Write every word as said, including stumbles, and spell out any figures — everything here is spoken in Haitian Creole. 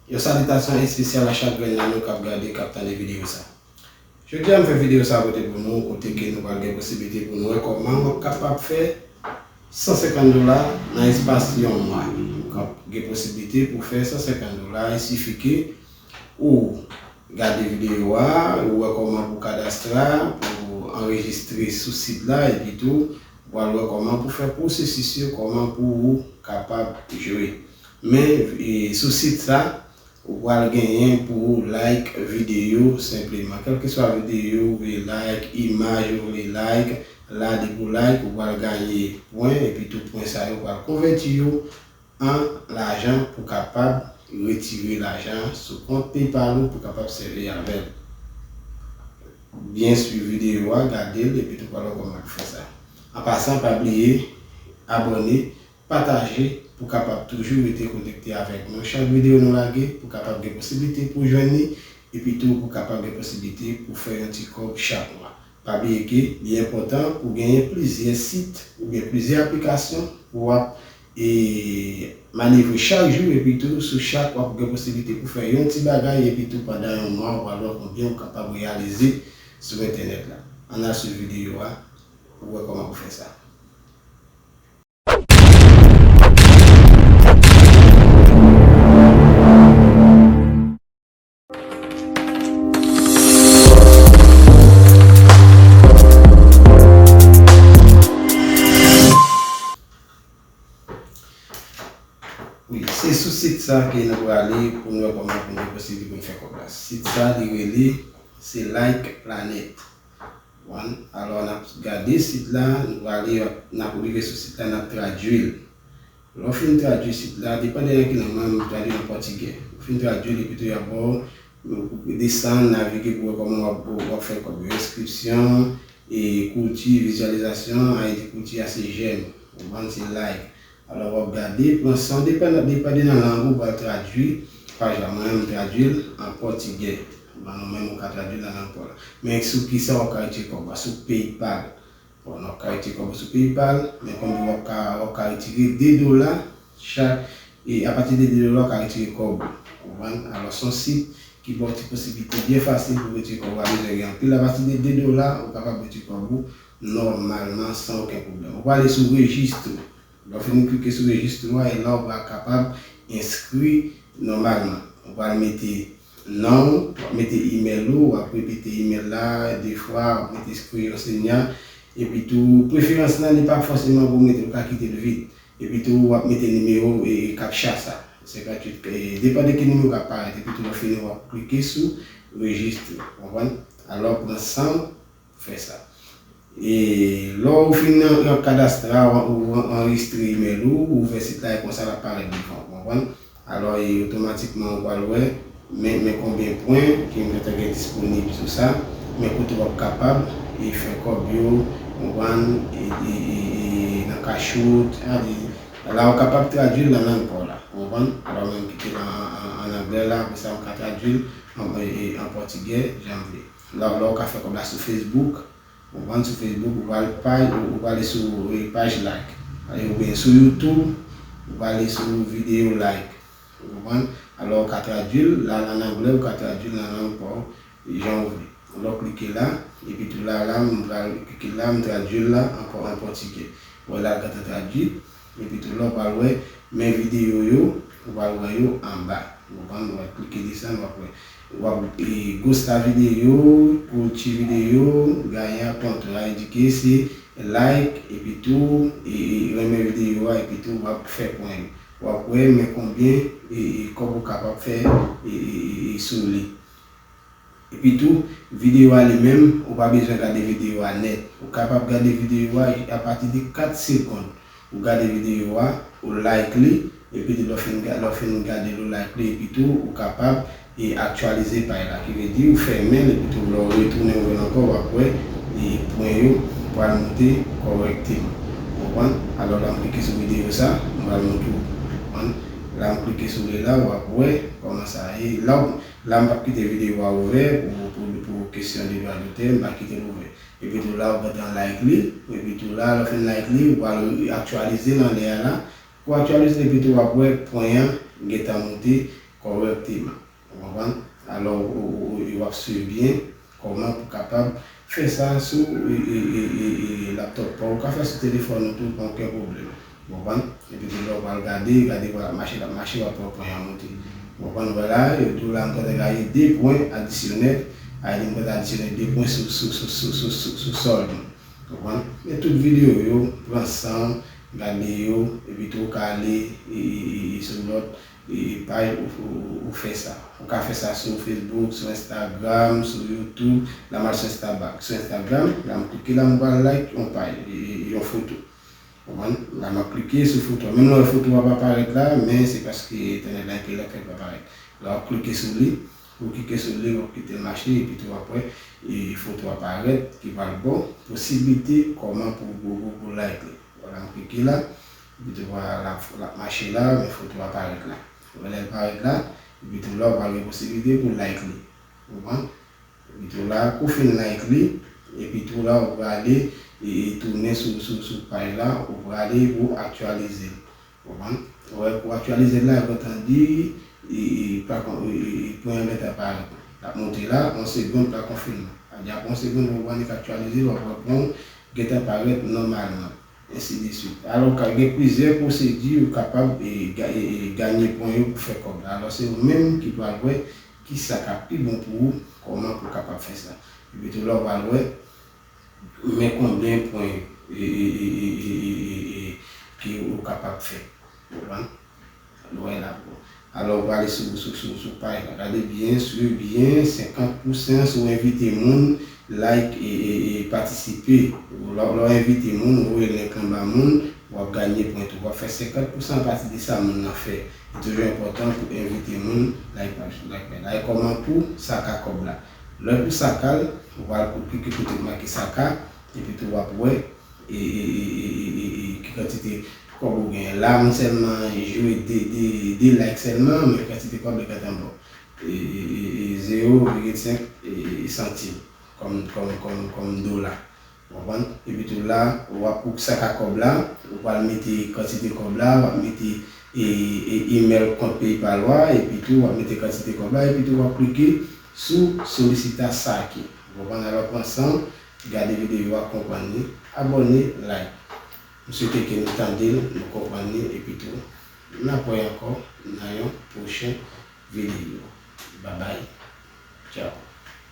Yon salitasyon espesyal a chak grenn nan nou k ap gade, k ap tande videyo sa. Jodi a, m fè videyo sa pote pou nou, kote ke nou pral gen posiblite pou nou wè kòman w ap kapab fè san senkant dola nan espas yon mwa. Ou ap gen posiblite pou fè san senkant dola, il sifi ke ou gade videyo a, ou wè kòman pou kadastre, pou anrejistre sou sit la, epi tou, ou pral wè kòman pou fè pwosesis yo, kòman pou ou kapab jwe. Men, e, sou sit sa, ou pral genyen pou ou like videyo senpleman. Kèlkeswa videyo ou vle like, imaj ou vle like, la depi ou like, ou pral genyen pwen, epi tout pwen sa yo pral konvèti yo an lajan pou kapab retire lajan sou kont PayPal ou pou kapab sèvi avè l. Byen swiv videyo a, gade l, epi tou pral wè kòman pou fè sa. An pasan, pa bliye abòne, pataje pou kapab toujou rete konekte avèk nou. Chak videyo nou lage, pou kapab gen posiblite pou jwenn li, epi tou pou kapab gen posiblite pou fè yon ti kòb chak mwa. Pa bliye ke li enpòtan pou genyen plizyè sit oubyen plizyè aplikasyon pou w ap, e, manevre chak jou, epi tou sou chak w ap gen posiblite pou fè yon ti bagay, epi tou pandan yon mwa, w pral wè konbyen ou kapab reyalize sou entènèt la. Ann al swiv videyo a pou wè kòman pou fè sa. Wi, se sou sit sa ke nou prale pou nou wè kòman pou nou posede pou nou fè kòb la. Sit sa, li rele, se Like Planet. Wan, alò, n ap gade sit la, nou prale, n ap rive sou sit la, n ap tradui l. Lè w fin tradui sit la, depann de nan ki lang, mwen, m tradui l an pòtigè. Ou fin tradui l, epi tou y ap ba w, ou desann, navige pou wè kòman w ap, w ap fè kòb yo. Enskripsyon, e kilti, vizyalizasyon, a di kilti a se jèn. Ou konprann, se like. Alò, w ap gade, pran san, depann, depann de nan lang ou pral tradui paj la. Mwen, m tradui l an pòtigè. Ban nou menm, ou ka tradui l nan lang pa w la. Men sou kisa w ap ka retire kòb la? Sou PayPal. Bon, w ap ka retire kòb ou sou PayPal, men konbyen w ap ka, w ap ka retire de dola chak, e apati de de dola, w ka retire kòb ou. Ou konprann? Alò, se yon sit ki ba w ti posiblite byen fasil pou retire kòb ou. Pa bezwen gen anpil, apati de de dola, ou kapab retire kòb ou nòmalman, san okenn pwoblèm. Ou prale sou rejistre. Lè w fin klike sou rejistre a, e la w pral kapab enskri nòmalman. Ou pral mete non w, w ap mete imèl ou, w ap repete imèl la de fwa, w ap mete eskripsyon, epi tou preferans lan, li pa fòseman pou w mete, ou ka kite l vid. Epi tou, w ap mete nimewo, e, e, captcha sa. Senkanntuit, e, depann de ki nimewo k ap parèt. Epi tou, lè w fini, w ap klike sou rejistre. Ou konprann? Alò, pran san w, fè sa. E lè w fin nan, nan kadastre a, ou, ou an-, anrejistre imèl ou, ou ouvè sit la, e konsa l ap parèt devan w, konprann? Alò, e otomatikman, ou pral wè, men, men konbyen pwen ke m gentan gen disponib sou sa, men kote w ap kapab, e fè kòb yo, konprann, e, e, e, e nan Cash Out, sa di, la, ou kapab tradui l nan lang pa w la, konprann? Alò, mwen, m kite l an, an, an anglè la, apre sa, m ka tradui l an, e, e, an pòtigè, jan m vle. Lè, lè w ka fè kòb la sou Facebook, ou konprann, sou Facebook, ou pral paj, ou, ou prale sou, e, paj like. E, oubyen sou YouTube, ou prale sou videyo like. Ou konprann? Alò, ou ka tradui l, la, l an anglè, ou ka tradui l nan lang pa w, jan w vle. Lè w klike la, epi tou la, la, m pral klike la, m tradui l la ankò an pòtigè. Ou wè la, l gentan tradui. Epi tou la, w pral wè men videyo yo, ou pral wè yo anba. Ou konprann? W ap klike desann, w ap wè. W ap, e, gosta videyo, kilti videyo, ganyan kontra, edike, se like, epi tou, e, e, renmen videyo a, epi tou, w ap fè pwen yo. W ap wè men konbyen, e, e, kòb ou kapab fè, e, e, e, e, sou li. Epi tou, videyo a li menm, ou pa bezwen gade videyo a nèt. Ou kapab gade videyo a apati de kat segonn. Ou gade videyo a, ou like li, epi tou lè w fin ga-, lè w fin gade l, ou like li, epi tou ou kapab, e, aktyalize paj la. Ki vle di, ou fèmen l, epi tou lè w retounen ouvè l ankò, w ap wè, e, pwen yo pral moute kòrèkteman. Ou konprann? Alò, la m klike sou videyo sa, m pral montre w. Ou konprann? La m klike sou li la, w ap wè kòman sa ye. La, w La, m p ap kite videyo a ouvè pou, pou, pou kesyon de dwa dotè, m p ap kite l ouvè. Epi tou la, ou gentan like li, epi tou la, lè w fin like li, ou pral aktyalize l anlè a la. Pou aktyalize l, epi tou w ap wè pwen an gentan moute kòrèkteman. Ou konprann? Alò, ou, ou, ou, w ap swiv byen kòman pou kapab fè sa sou e, e, e, e, e laptòp pa w. Ou ka fè sou telefòn ou tou, pa okenn pwoblèm. Ou konprann? Epi tou lè w pral gade, gade w ap mache, l ap mache, w ap wè pwen an monte. Ou konprann? Vwala, yo di w la, m kontan gaye de pwen adisyonèl. A di m kontan adisyonèl de pwen sou, sou, sou sòl mwen. Ou konprann? Men tout videyo yo, pran san w, gade yo, epi tou w ka ale e, e, e, e sou lòt e, paj ou, ou, ou fè sa. Ou ka fè sa sou Facebook, sou Instagram, sou YouTube. La m al sou Insta-, sou Instagram, la m klike la, m pral like yon paj, e, e, yon foto. Ou konprann? La m ap klike sou foto. Menm lè foto a pa parèt la, men se paske entènèt la enpe lè fè l pa parèt. La w ap klike sou li, ou klike sou li, w ap kite l mache, epi tou w ap wè e foto a parèt, ki pral ba w posiblite kòman pou, pou, pou, pou like li. Vwala, m klike la, epi tou w ap, l ap mache la, men foto a parèt la. Ou wè lè l parèt la, epi tou la, w pral gen posiblite pou like li. Ou konprann? Epi tou la, kou fin like li, epi tou la, ou prale e, e tounen sou, sou, sou paj la, ou prale pou aktyalize l. Ou konprann? Ou wè, pou aktyalize l la, entandiw, e, e, pa kon-, e, e, e, pwen an gentan parèt. L ap monte la, yon segonn, pa konfinman. Sa vle di, apre yon segonn, ou konprann, li ka aktyalize, w ap wè pwen gentan parèt nòmalman. Ensi de swit. Alò, ka gen plizyè pwosedi ou kapab e, ga- e, e, ganye pwen yo pou fè kòb la. Alò, se ou menm ki pral wè ki sa k ap pi bon pou ou, kòman pou w kapab fè sa. Epi tou la, w pral wè men konbyen pwen e, e, e, e, e, e, e, e, ke ou kapab fè. Ou konprann? Nou wè la pou. Alò, ou prale sou, sou, sou, sou paj la. Gade byen, swiv byen, senkant pousan si w envite moun, like e, e, e patisipe. Lè, lè w envite moun, ou voye link lan ba moun, w ap ganye pwen tou. W ap fè senkant pousan apati de sa moun nan fè. Li toujou enpòtan pou envite moun, like paj, like pwen. Like kòman pou saka kòb la. Lè pou saka l, ou pral klike kote k make saka, epi tou w ap wè e, e, e, e, e, e, e, ki kantite kòb ou genyen. La, m sèlman jwe de, de, de like sèlman, men kantite kòb li gentan ba w. E, e, e, e, zewo vigil senk, e, e, santim kòm, kòm, kòm, kòm dola. Ou konprann? Epi tou la, w ap pou saka kòb la, ou pral mete kantite kòb la, w ap mete e, e, email kont PayPal ou a, epi tou w ap mete kantite kòb la, epi tou w ap klike sou solisita saki. Ou konprann? Alò, pran san w, gade videyo a, konprann li, abòne, like. M swete ke nou tande l, nou konprann li, epi tou, n ap wè ankò nan yon pwochen videyo. Babay. Tchaw.